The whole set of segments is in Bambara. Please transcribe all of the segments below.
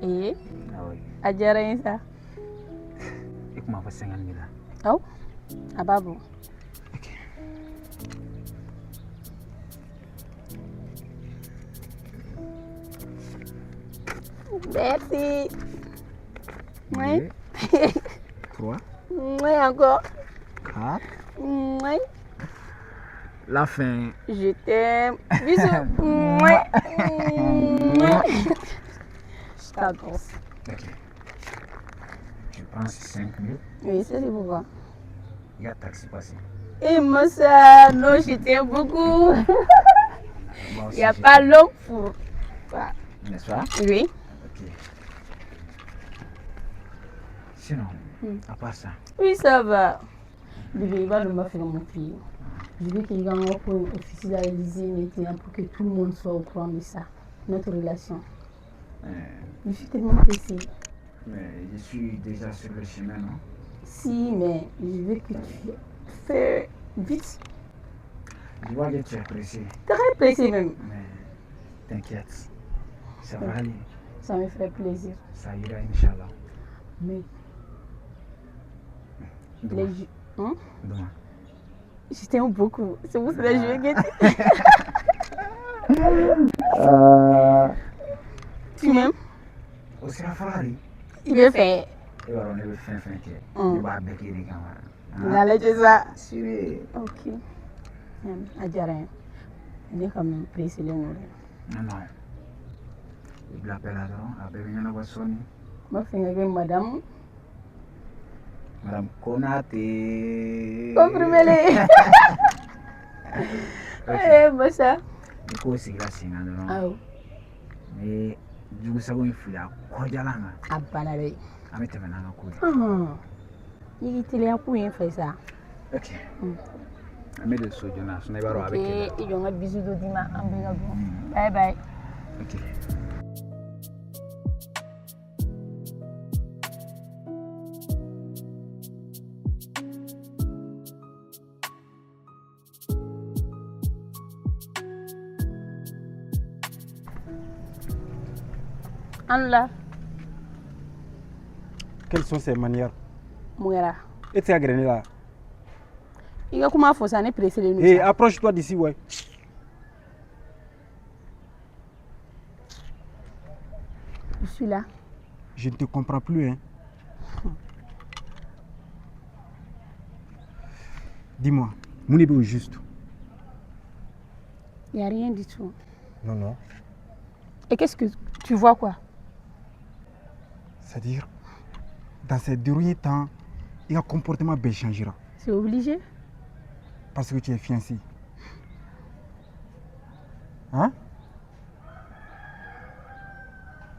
Ee. Awɔ. A diyara n ye sa. I kun b'a fɔ 50 000 la. Awɔ, a b'a bɔ. Ok. Merci. Oui. Deux, trois, Oui, encore. quatre. Oui. La fin. Je t'aime. Bisous. Oui. Oui. Je t'adore. Ok. Je prends ces 5 000. Oui, ça c'est pourquoi. Il y a taxi passé. Et moi ça, non, je t'aime beaucoup. Moi Il n'y a aussi, je pas t'aime. l'homme pour toi. N'est-ce pas? Oui. Ok. Sinon, à part ça, Oui, ça va. Bébé, il va me faire mon fille. Je veux qu'il gagne pour officialiser maintenant pour que tout le monde soit au courant de ça, notre relation. Je suis tellement pressée. Mais je suis déjà sur le chemin, non? Si, mais je veux que tu fais vite. Je vois que tu es pressé. Très pressée même. Mais t'inquiète, ça va aller. Ça me ferait plaisir. Ça ira, Inch'Allah. Mais Demain. les... Hein? Demain. Je t'aime beaucoup. C'est pour cela que je veux que tu m'aimes? O sira fɔlɔ de. Il veut faire. E b'a dɔn ne bɛ fɛn fɛn kɛ, ne b'a bɛɛ k'e de kama. N'allez c'est ça. Sire. Ok. A diyara n ye. Ne ka mun pressé len don dɛ. Non, non. I bila bɛɛ la dɔrɔn, a bɛɛ bɛ ɲɛnabɔ sɔɔni. N b'a fɛ ka kɛ madame. Madame Konate. Confirmez-le. Ok. Eh, masa. Ni ko sigira sen kan dɔrɔn, Awɔ. n bɛ jugusago in fili a kɔjalan kan. A banna dɛ. An bɛ tɛmɛ n'an ka ko ye. I k'i teliya ko in fɛ sa. Ok. An bɛ don so joona, sinon i b'a dɔn a bɛ gɛlɛya. I jɔ n ka bisou dɔ d'i ma, an bɛɛ ka don. Bye bye. Ok. An la. Quelles sont ces manières? Mun kɛra? E tɛ se ka gɛrɛ ne la. I ka kuma fɔ sa, ne pressé len don. Hey, Sa. approche-toi d'ici, ouais. Je suis là. Je ne te comprends plus, hein. Dis-moi, mun de bɛ au juste? Il n'y a rien du tout. Non, non. Et qu'est-ce que tu vois, quoi? C'est-à-dire, dans ces derniers temps, i ka comportement bɛɛ changera. C'est obligé. Parce que tu es fiancé. Hein?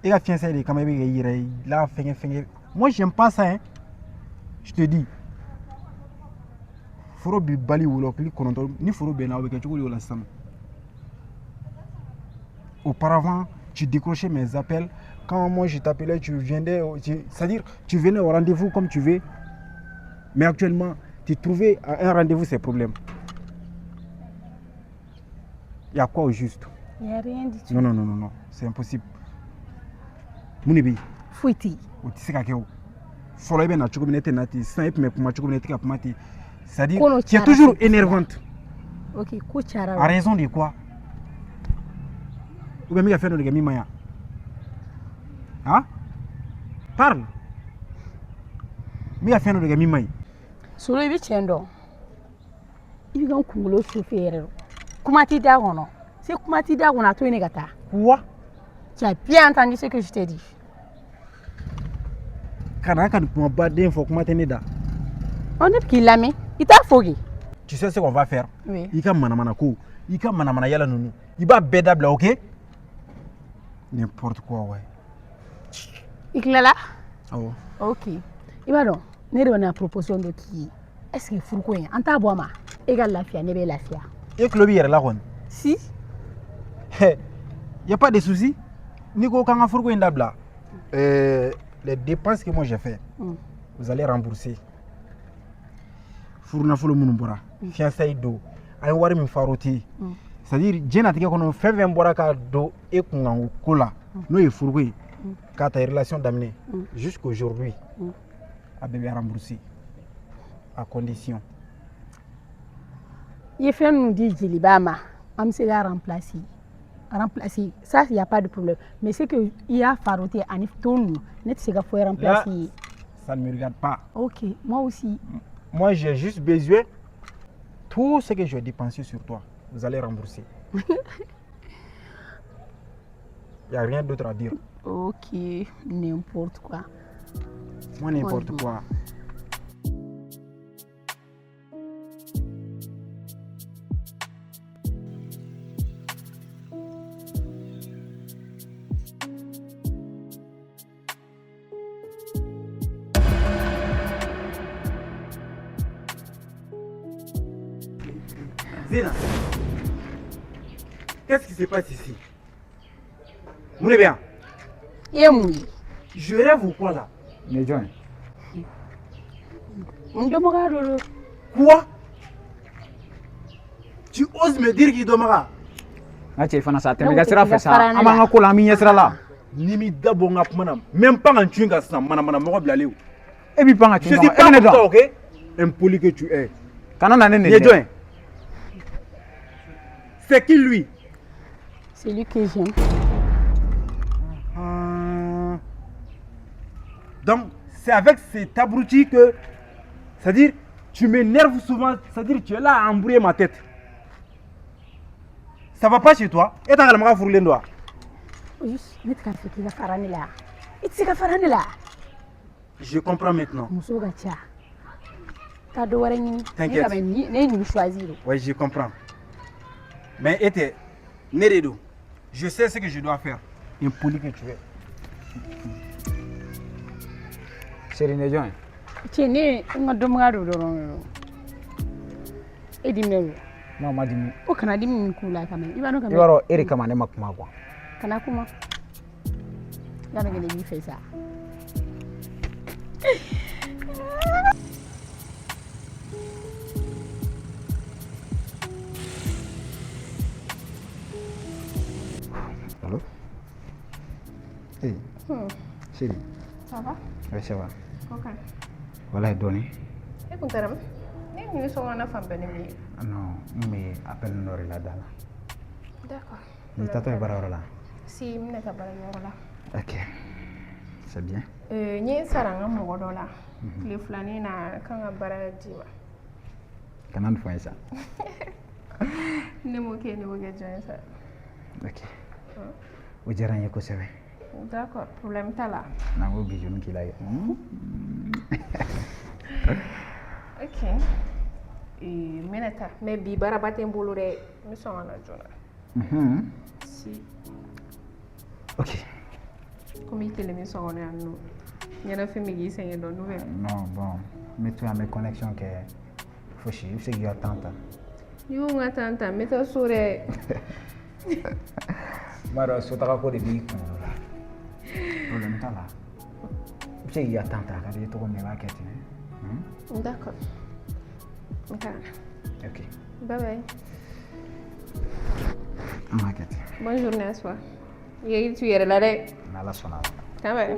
I ka fiançailles de kama i bɛ k'i yɛrɛ la fɛngɛ fɛngɛ. Moi, j'aime pas ça, hein. Je te dis. Foro bi bali wolo kili 9 ni foro bɛnna o bɛ kɛ cogo di o la sisan? Auparavant, tu décrochais mes appels. Quand moi je t'appelais, tu viendais, c'est-à-dire tu venais au rendez-vous comme tu veux. Mais actuellement, tu trouvais à un rendez-vous ces problèmes. Il y a quoi au juste? Il n'y a rien du tout. Non, non, non, non, non, c'est impossible. Mun de bɛ yen? Foyi tɛ yen. O tɛ se ka kɛ o. Fɔlɔ i bɛ na cogo min na e tɛ na ten, sisan e tun bɛ kuma cogo min na e tɛ ka kuma ten. C'est-à-dire, Ko dɔ tu es cayara toujours c'est énervante. Ok, ko cayara. À raison de quoi? Ou bien n bɛ ka fɛn dɔ de kɛ min man ɲi? Hein? Parle. N bɛ ka fɛn dɔ de kɛ min man ɲi. Solo, i bɛ tiɲɛ dɔn. I bɛ ka n kunkolo chauffer yɛrɛ de. Kuma t'i da kɔnɔ. Se kuma t'i da kɔnɔ, a to yen ne ka taa. Quoi? Tu as bien entendu ce que je t'ai dit. Kana ka nin kumabaden fɔ, kuma tɛ ne da. Ɔ, ne bɛ k'i lamɛn. I t'a fɔ kɛ. Tu sais ce qu'on va faire? Oui. I ka manamana ko, i ka manamana yala ninnu, i b'a bɛɛ dabila, ok? N'importe quoi, ouais. I tilala? Awɔ. Ok. I b'a dɔn, ne de bɛna proposition dɔ k'i ye. Est ce que furuko in, an t'a bɔ a ma? E ka lafiya, ne bɛ lafiya. E tulo b'i yɛrɛ la kɔni. Si. Y a pas de souci. N'i ko k'an ka furuko in dabila, les dépenses que moi j'ai fait, vous allez rembourser. Furu nafolo minnu bɔra, fiançailles don, an ye wari min faroté, c'est à dire diɲɛnatigɛ kɔnɔ fɛn fɛn bɔra ka don e kunkanko ko la, n'o ye furuko ye. K'a ta relation daminɛ jusqu'aujourd'hui, a bɛɛ bɛ rembourser à condition. I ye fɛn ninnu di Jeliba ma, an bɛ se k'a remplacer. Remplacer, ça, il y a pas de problème. Mais c'est que i y'a faroté ani ton ninnu, ne tɛ se ka foyi remplacer ye. Ça ne me regarde pas. Ok, moi aussi. Moi, j'ai juste besoin, tout ce que j'ai dépensé sur toi, vous allez rembourser. Il n'y a rien d'autre à dire. Ok, n'importe quoi. Moi, n'importe Ouais. quoi. Zina, qu'est-ce qui se passe ici? Mun de bɛ yan? I ye mun ye? Je rêve ou quoi là? Nin ye jɔn ye? N dɔnbaga dɔ don. Quoi? Tu oses me dire k'i dɔnbaga? N ka cɛ, fana sa, tɛmɛ Ne i ka ko sira k'i fɛ ka sa. fara ne An b'an la. ka ko la, an b'i ɲɛsira la. N'i m'i da bɔ n ka kuma na, n bɛ n pan ka n cun kan sisan, manamana mɔgɔ bilalen o. E b'i pan ka Je cun suis kan, e pas bɛ ne comme toi, dɔn. ok? Impoli que tu es. Kana na ne Nin ye neni jɔn dɛ. ye? C'est qui, lui? C'est lui que j'aime. Hum. Donc, c'est avec cet abruti que, c'est-à-dire, tu m'énerves souvent, c'est-à-dire, tu es là à embrouiller ma tête. Ça va pas chez toi? E t'a kalama k'a furulen don wa? Juste, ne tɛ k'a fɛ k'i ka fara ne la. I tɛ se ka fara ne la. Je comprends maintenant. Muso ka ca. Taa dɔ wɛrɛ ɲini. Ne T'inquiète. ka bɛn ni ne ye nin choisir. Oui, je comprends. Mais e tɛ, ne de don. Je sais ce que je dois faire. Impoli que tu es. Chérie, nin ye jɔn ye? Cɛ, ne ye n ka dɔnbaga dɔ dɔrɔn. E diminen don. Non, ma dimi. O kana dimi min k'u la quand même. I b'a dɔn quand I b'a même. dɔn, e de kama ne ma kuma quoi. Kana kuma. I b'a dɔn que ne b'i fɛ sa. Allô? Hey, chérie. Ça va? Ouais, ça va. Ok. Walahi, dɔɔni. E kun taara min? Ne kun ye sokɔnɔna fan bɛɛ ni min ye. Non, n kun bɛ appel dɔ de la da la. D'accord. N'i taatɔ ye baarayɔrɔ la? Si, n bɛna taa baarayɔrɔ la. Ok. C'est bien. N ye n sara n ka mɔgɔ dɔ la. Tile filanin na kan ka baara d'i ma. Kana nin fɔ n ye sa. Ne m'o kɛ, ne b'o kɛ jɔn ye sa? Ok. O diyara n ye kosɛbɛ. D'accord, problème t'a la. Na n ko bisou k'i la ye. Ok. N bɛna taa. Mais bi baaraba tɛ n bolo dɛ. N bɛ sɔn ka na joona. Si. Ok. Komi i kelen bɛ so kɔnɔ yan nɔ. Ɲɛnafin bɛ k'i sɛgɛn dɔɔni ou bien? Non, bon, n bɛ to yan, n bɛ connexion kɛ, fosi, i bɛ se k'i ka temps ta. N'i ko n ka temps ta, n bɛ taa so dɛ. N b'a dɔn sotaga ko de b'i kunkolo la. Problème t'a la. I bɛ se k'i ka temps ta, a ka di i ye cogo min na, i b'a kɛ ten. D'accord. N ka na. Ok. Bye bye. An b'a kɛ ten. Bonne journée à toi. I hakili t'u yɛrɛ la dɛ. N'Ala sɔnna a ma. Kan bɛn.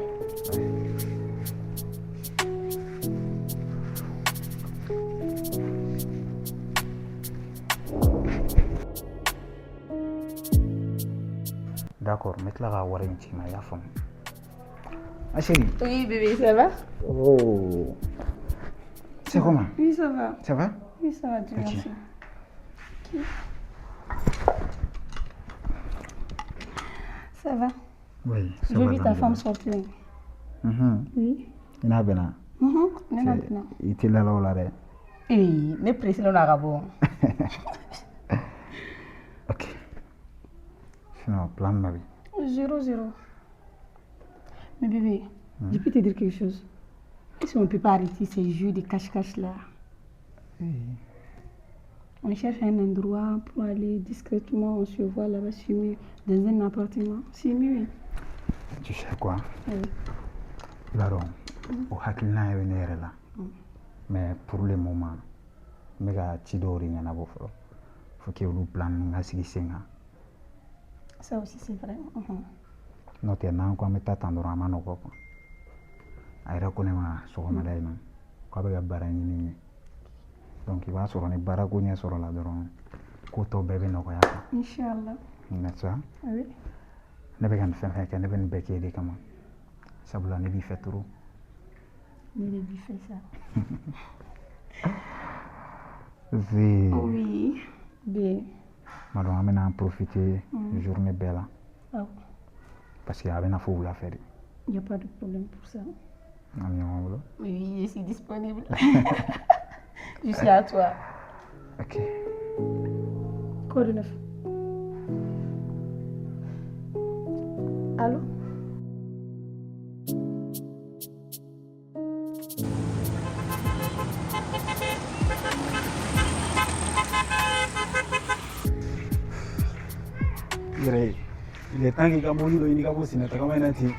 D'accord, n bɛ tila ka wari in ci i ma, i y'a faamu. Ma chérie. Oui bébé, ça va? Oh. C'est comment? Oui, ça va. Ça va? Oui, ça va, Dieu Ok. merci. Ok. Ça va. Oui, ça J'ai va. vu ta femme sortir. Oui. I n'a bɛnna? Mhm. Ne n'a bɛnna. I teliyala o la dɛ. Ee, ne pressé don a ka bɔ. Ok. Sinon, plan ma bi. Zéro, zéro. Mais bébé, je peux te dire quelque chose. Est-ce qu'on ne peut pas arrêter ces jeux de cache-cache là? On cherche un endroit pour aller discrètement, on se voit là-bas, c'est mieux. Dans un appartement, c'est mieux. Tu sais quoi? Oui. I b'a dɔn, o hakilina bɛ ne yɛrɛ la. Mais pour le moment, n bɛ ka ci dɔw de ɲɛnabɔ fɔlɔ. Faut que olu plan ninnu ka sigi sen kan. Ça aussi, c'est vrai. N'o tɛ n'an ko an bɛ taa tan dɔrɔn a ma nɔgɔ quoi. A yɛrɛ ko ne ma sɔgɔmada in na k'a bɛ ka baara ɲini n ye. Donc i b'a sɔrɔ ni baarako ɲɛ sɔrɔla dɔrɔn ko tɔ bɛɛ bɛ nɔgɔya quoi. Inch'Allah. N'est-ce pas? Oui. Ne bɛ ka nin fɛn fɛn kɛ, ne bɛ nin bɛɛ k'e de kama. Sabula ne b'i fɛ trop. Ne de b'i fɛ sa. Zi. Oui. Bien. Ma dɔn an bɛna profiter journée bɛɛ la. Ah. Parce que a bɛna fo wula fɛ de. Il n'y a pas de problème pour ça. An bɛ ɲɔgɔn bolo. Oui, je suis disponible. Je suis à toi. Ok. Quoi de neuf? Allô? Yɛrɛ il est temps k'i ka mobili dɔ ɲini ka bɔ senna tagama in na ten.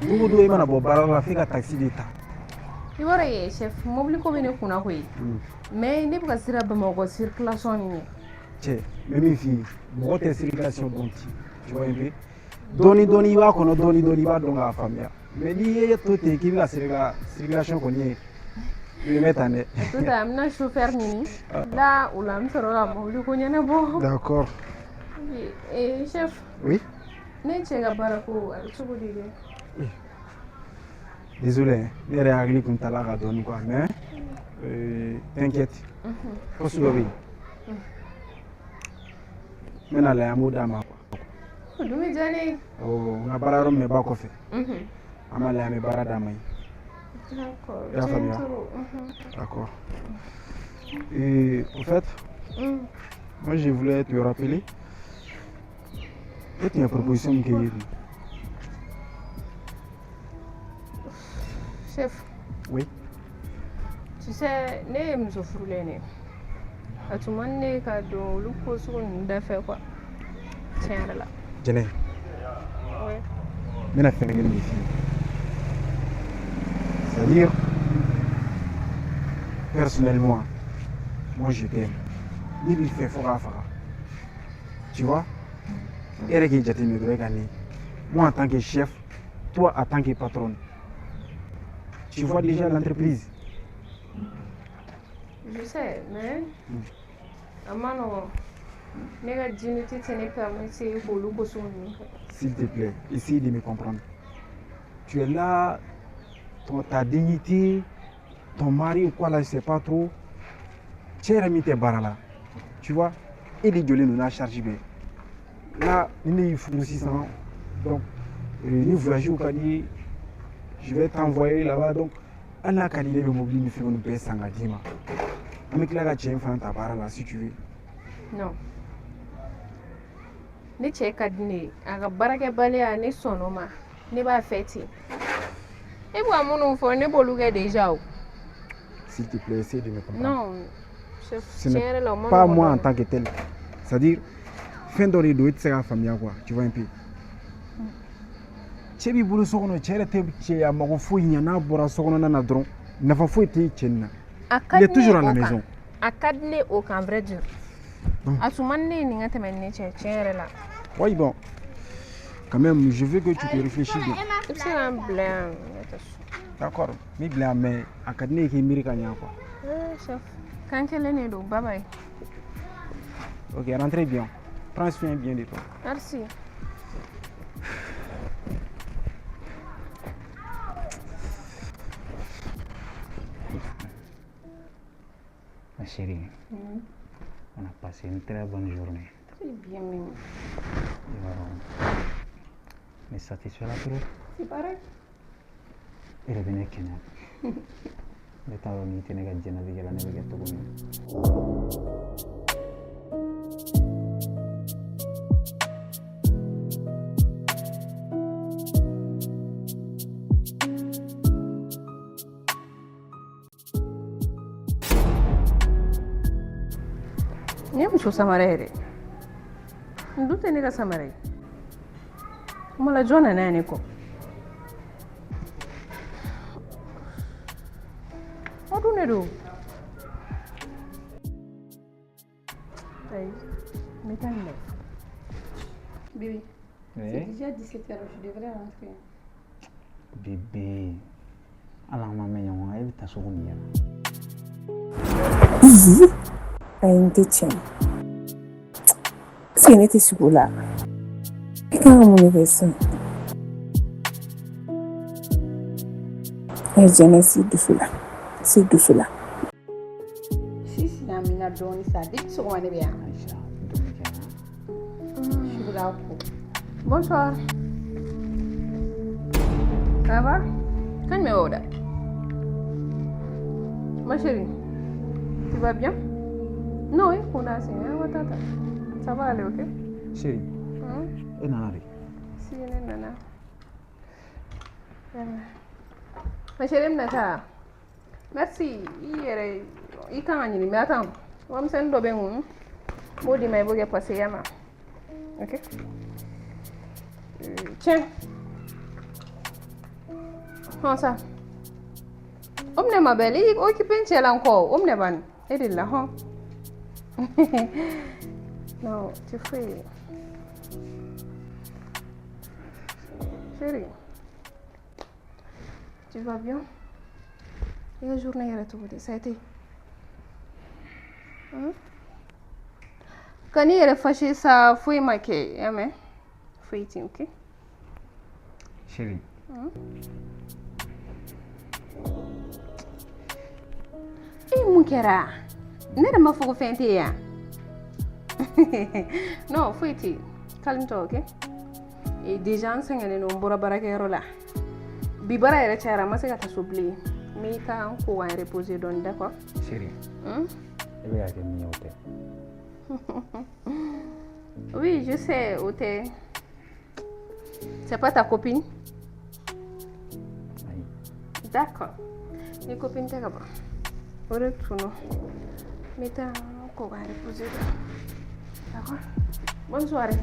Don o don i mana bɔ baara la f'e ka taxi de ta. I b'a dɔn ye chef, mobili ko bɛ ne kunna koyi. Mais ne bɛ ka siran Bamakɔ circulation nin ɲɛ. Cɛ, n bɛ min f'i ye, mɔgɔ tɛ circulation dɔn ten, tu vois un peu. Dɔɔni dɔɔni i b'a kɔnɔ, dɔɔni dɔɔni i b'a dɔn k'a faamuya. Mais n'i ye to ten k'i bɛ ka circulation kɔni ye, i bɛ mɛn tan dɛ. To tan, n bɛna chauffeur ɲini. La o la n bɛ sɔrɔ ka mobili ko ɲɛnabɔ. D'accord. Eh, chef. Oui. Ne cɛ ka baara ko a bɛ cogo di dɛ? Désolé, ne yɛrɛ hakili kun t'a la ka dɔɔni quoi, mais t'inquiète. Poste dɔ bɛ yen. N bɛna lajɛ an b'o d'a ma quoi. O dun bɛ diya ne ye. Awɔ, n ka baara yɔrɔ min bɛ ba kɔfɛ. An b'a lajɛ an bɛ baara d'a ma yen. D'accord. I y'a faamuya? D'accord. Et au fait, moi je voulais te rappeler. E tun ye proposition min kɛ ye dun? Chef. Oui. Tu sais, ne ye muso furulen de ye. A tun man ne ka don olu ko sugu ninnu da fɛ quoi. Tiɲɛ yɛrɛ la. Jɛnɛ. Oui. N bɛna fɛn kelen de f'i ye. C'est-à-dire, personnellement, moi je t'aime. Ne b'i fɛ fo k'a faga. Tu vois? E yɛrɛ k'i jateminɛ dɔrɔn e ka ne. Moi en tant que chef, toi en tant que patronne. Tu vois déjà l'entreprise. Je sais, mais a ma nɔgɔn. Ne ka dignité tɛ ne permettre k'olu ko sugu ninnu kɛ. S'il te plaît, essaye de me comprendre. Tu es là, ta dignité, ton mari ou quoi là, je sais pas trop. Cɛ yɛrɛ min tɛ baara la, tu vois, e de jɔlen don n'a charge bɛɛ. Là, ni ne y'i furu sisan, donc ni voyage ka di ye, je vais t'envoyer là-bas, donc hali n'a ka di ne bɛ mobili ni fɛn bɛɛ san ka d'i ma. An bɛ tila ka cɛ in fana ta baara la si tu veux. Non. Ne cɛ ka di ne ye, a ka baarakɛbaliya ne sɔnn'o ma, ne b'a fɛ ten. E bɛ ka minnu fɔ ne b'olu kɛ déjà o. S'il te plaît, essaye de me comprendre. Non, chef, Ce tiɲɛ n'est yɛrɛ la o ma pas nɔgɔn moi en dɔɔnin. tant que tel. C'est-à-dire, fɛn dɔ de don e tɛ se k'a faamuya quoi, tu vois un peu. Cɛ b'i bolo so kɔnɔ, cɛ yɛrɛ tɛ cɛ a mago foyi ɲɛ n'a bɔra so kɔnɔna na dɔrɔn, nafa foyi tɛ cɛ nin na. A ka Il est di ne toujours à la o kan. maison. A ka di ne o kan vrai dire. A tun man di ne ye nin ka tɛmɛ ni ne cɛ tiɲɛ yɛrɛ la. Oui, bon. Quand même, je veux que tu te réfléchisses bien. I bɛ se ka n bila yan, ne tɛ sɔn. D'accord. N b'i bila yan, mais a ka di ne ye k'i miiri ka ɲɛ quoi. Eh, chef, kan kelen de don, bye bye. Ok, rentrez bien. Prends soin bien de toi. Merci. Ma chérie, on a passé une très bonne journée. Très bien même. On est satisfait là trop. C'est pareil. E yɛrɛ bɛ ne kɛnɛya. Ne t'a dɔn n'i tɛ ne ka diɲɛlatigɛ la ne bɛ kɛ cogo min na. Nin ye muso samara ye dɛ. Nin dun tɛ ne ka samara ye. Kuma la jɔn nana yan ne kɔ? O dun de don. Ayi, n bɛ taa nin lajɛ. Bébé. C'est déjà 17h, je devrais rentrer. Bébé, hali an ma mɛn ɲɔgɔn kan, e bɛ taa sogo min yɛrɛ. Ayi, n tɛ tiɲɛ. Est-ce que ne tɛ sigi o la? E kan ka mun de kɛ sisan? Ayi, Jɛnɛ, si dusu la. Si dusu la. Si si, an bɛna dɔɔnin sa. Depuis sɔgɔma ne bɛ yan. Aïcha, dumuni kɛ. Su ko. Bonsoir. Ça va? Kan me wawɗa? Ma chérie, tu vas bien? Non, eh, kuna si, eh, watata. Ça va aller, ok? Chérie, e nana de? Si, ne nana. Ma chérie, bɛna taa. Merci. I yɛrɛ, i kan ka ɲini, mais attends. Warimisɛnnin dɔ bɛ n kun. N b'o d'i ma, i b'o kɛ passer ya ma. Ok? Tiens. Prends ça. O minɛ ma belle, i occupé n cɛ la n kɔ. O minɛ bani. E de la hɔn. Non, tu fais. Chérie, tu vas bien? I ka journée yɛrɛ cogo di? Ça a été? Hmm? Kan'i yɛrɛ fâché sa, foyi ma kɛ, i y'a mɛn? Foyi tɛ yen, ok? Chérie. E, mun kɛra? Ne yɛrɛ ma fɔ ko fɛn tɛ yen yan. Non, foyi tɛ yen. Calme-toi, ok? Et déjà n sɛgɛnnen don, n bɔra baarakɛyɔrɔ la. Bi baara yɛrɛ cayara, n ma se ka taa so bilen. N bɛ taa n ko ka n reposer dɔɔni, d'accord? Chérie, Hmm? e bɛ ka kɛ min ye o tɛ. Oui, je sais, o tɛ. C'est pas ta copine? Ayi. D'accord. Ni copine tɛ ka ban. O de tun don. N bɛ taa n ko ka n reposer dɔɔni. D'accord? Bonne soirée.